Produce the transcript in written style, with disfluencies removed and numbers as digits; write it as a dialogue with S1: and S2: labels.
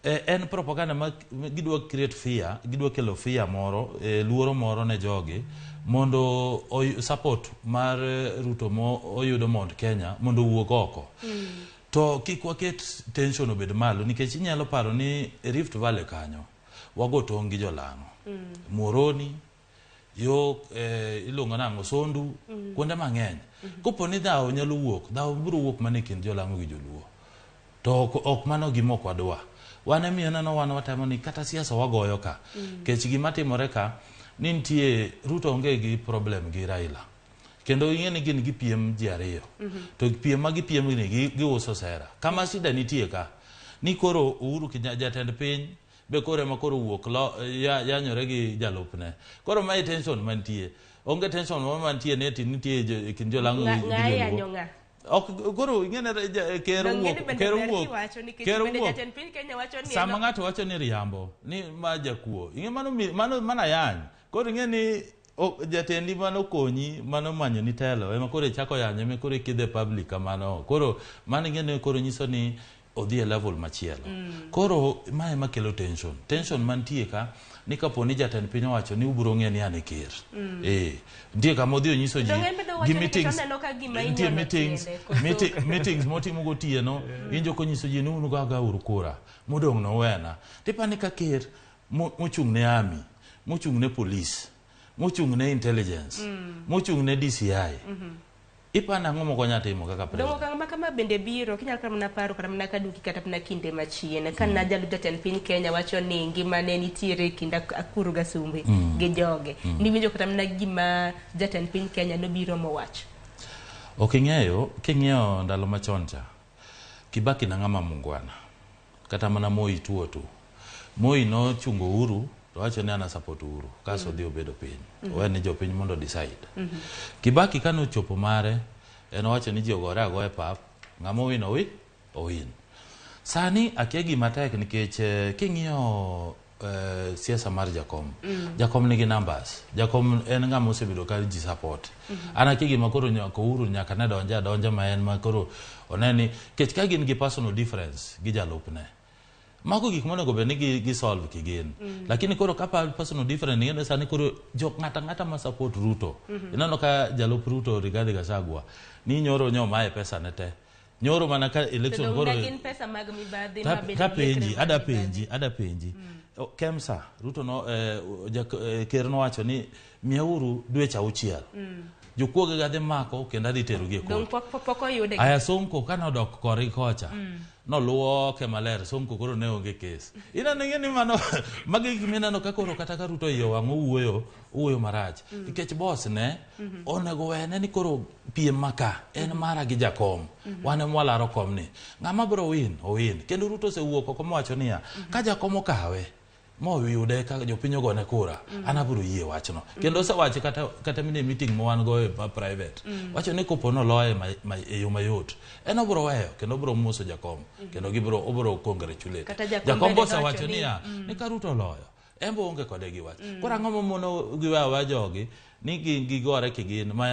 S1: En propaganda ma gidwa create fear, gidwa kelo fear moro, luoro moro ne jogi mondo support mar Ruto mo oyudo Mount Kenya mondo owuog oko. To kik waket tension obed malo, nikech inyalo paro ni Rift Valley kanyo wago tong' gi jolang'o. Muhoroni yo iluongo nang'o, Sondu, kuonde mang'eny. Kopo ni dhawo nyalo wuok, dhawo biro wuok mana e kind jolang'o gi joluo. To ok mano gima ok wadwa. Wan emiyo neno wan watemo ni kata siasa wagoyo ka. Kech gima timore ka ni nitie Ruto onge gi problem gi Raila. Kendo ing'e ni gin gipiem ji ariyo. To piem ma gipiem ni giuso sera. Kama shida nitie ka ni koro Uhuru Kenyatta jatend piny be koro ema koro wuok yanyore gi jalupne. Koro mae tension mantie. Onge tension moro mantie ni ati nitie e kind jolang'o gi
S2: Ng'a
S1: joluo.
S2: yanyo ng'a?
S1: Ok koro ing'e ni ker
S2: Donge
S1: wuok
S2: ni bende
S1: ker
S2: ber
S1: wuok
S2: kiwacho nikech
S1: ker
S2: bende
S1: wuok
S2: jatend piny Kenya wacho ni
S1: sama ng'ato wacho ni riambo ni ma jakuo, ing'e mano mano mana yany. Koro ing'e ni jatendi mano konyi, mano manyo ni telo ema koro ichako yanyo, ema koro ikidhe public kamano. Koro mano ing'e ni koro nyiso ni odhi e level machielo. Koro mae ema kelo tension. Tension mantie ka ni kapo ni jatend piny owacho ni ubiro ng'e ni an e ker. Nitie kama odhi onyiso ji
S2: Donge en bende owacho
S1: gi
S2: nikech
S1: meetings,
S2: oneno ka gima
S1: nitie
S2: inyono
S1: meetings
S2: tiende, koso-
S1: meetings motimo gotieno. Injo konyiso ji ni un go uru kura modong' no wena tipani ka ker mochung' ne army, mochung' ne police, mochung' ne intelligence, mochung' ne DCI, ipani ang'o mok onya timo kaka
S2: Dongo
S1: president?
S2: Okang' ma kama bende biro kinyalo kata mana paro kata mana kaduki kata mana kinde machien ka na jalup jatend piny Kenya wacho ni ngima ne nitiere e kind Akuru Gasumbe gi joge. Niwinjo kata mana gima jatend piny Kenya nobiro mowacho.
S1: Ok ing'eyo, king'iyo ndalo machon cha, Kibaki na ng'ama mungwana. Kata mana Moi tuo tu. Moi nochungo Uhuru to wacho ni ana support Uhuru. Kaso odhi obedo piny. Owe ni jopiny mondo decide. Kibaki kane ochopo mare, en owacho ni ji ogore agoya e pap, ng'ama owin owi, owin. Sani akia gima tek nikech king'iyo siasa mar Jakom. Jakom nigi numbers. Jakom en ng'ama osebedo ka ji support. An akia gima koro nyaka Uhuru nyaka ne donja adonja ma en ma koro one ni kech ka gin gi personal difference gi jalupne. Mago gik monego bed ni gi solve kigin. Lakini koro ka personal difference ing'e sani koro jo ng'ata ng'ata ma support Ruto. Ineno ka jalup Ruto, Rigathi Gachagua, ni nyoro nyomaye pesa ne te. Nyoro mana ka election
S2: To
S1: koro
S2: dong' gin pesa mag mibadhi ma bende
S1: tapenji
S2: liekre mag
S1: ada
S2: mibadhi.
S1: Penji ada penji. Kemsa Ruto no ker nowacho ni miyauru dweche 6, jokuoge ga dhi mako kendo adhi terogi e
S2: Dong'
S1: court.
S2: pok oyude.
S1: Aya, Sonko kane odok korgi kocha noluoke maler. Sonko koro ne onge kes. Ineno, ing'e ni mano magi gik mineno ka koro kata ka Ruto iye owang' owuoyo, owuoyo marach nikech boss ne onego wene ni koro piem maka en mara gi jakom, wan ema walaro kom ni ng'ama biro win owin. Kendo Ruto osewuok oko mowacho niya ka jakom okawe moyude ka jopiny ogone kura, an abiro yie wachno. Kendo osewacho kata mine meeting ma wan go e ma private wacho ni kopo noloye e yo mayot, en obiro weyo kendo obiro moso jakom kendo gibiro obiro congratulate.
S2: Kata jakom
S1: Jakom
S2: bende
S1: be osewacho
S2: nowacho
S1: niya ni ka Ruto oloyo, en be oonge kode gi wach. Koro ang'o mamono giweyo aweya jogi ni gigore kigin ma en